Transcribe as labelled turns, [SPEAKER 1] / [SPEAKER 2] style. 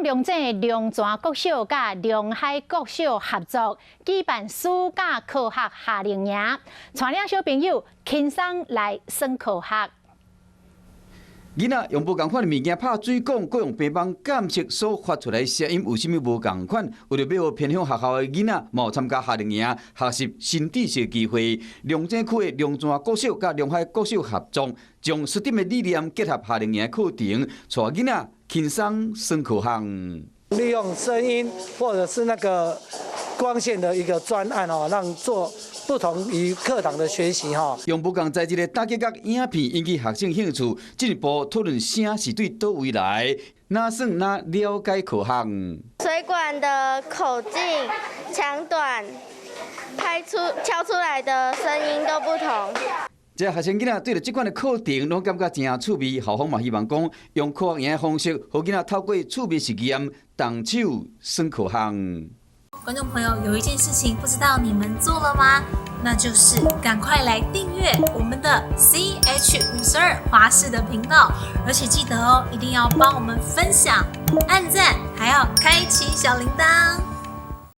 [SPEAKER 1] 龍井龍泉國小佮龍海國小合作舉辦暑假科學夏令營，帶領小朋友輕鬆來耍科學。
[SPEAKER 2] 囡仔用無仝款的物件拍水管，閣用平板監測所發出來聲音有啥物無仝款？為著欲予偏鄉學校的囡仔嘛有參加夏令營學習新知識的機會，龍井區的龍泉國小佮龍海國小合作，將 STEAM 的理念結合夏令營課程，帶囡仔輕鬆耍科學。
[SPEAKER 3] 利用聲音或者是那個光線的一個專案哦，讓做不同於課堂的學習哈。
[SPEAKER 2] 用無仝材質的打擊樂影片引起學生興趣，進一步討論聲是對佗位來，哪算哪了解科學。
[SPEAKER 4] 水管的口徑、長短，拍出敲出來的聲音都不同。
[SPEAKER 2] 這學生囡仔對著這款的課程攏感覺誠趣味，校方嘛希望講用科學營的方式，予囡仔透過趣味實驗動手耍科學。
[SPEAKER 5] 觀眾朋友，有一件事情不知道你們做了嗎？那就是趕快來訂閱我們的 CH 52華視的頻道，而且記得哦，一定要幫我們分享、按讚，還要開啟小鈴鐺。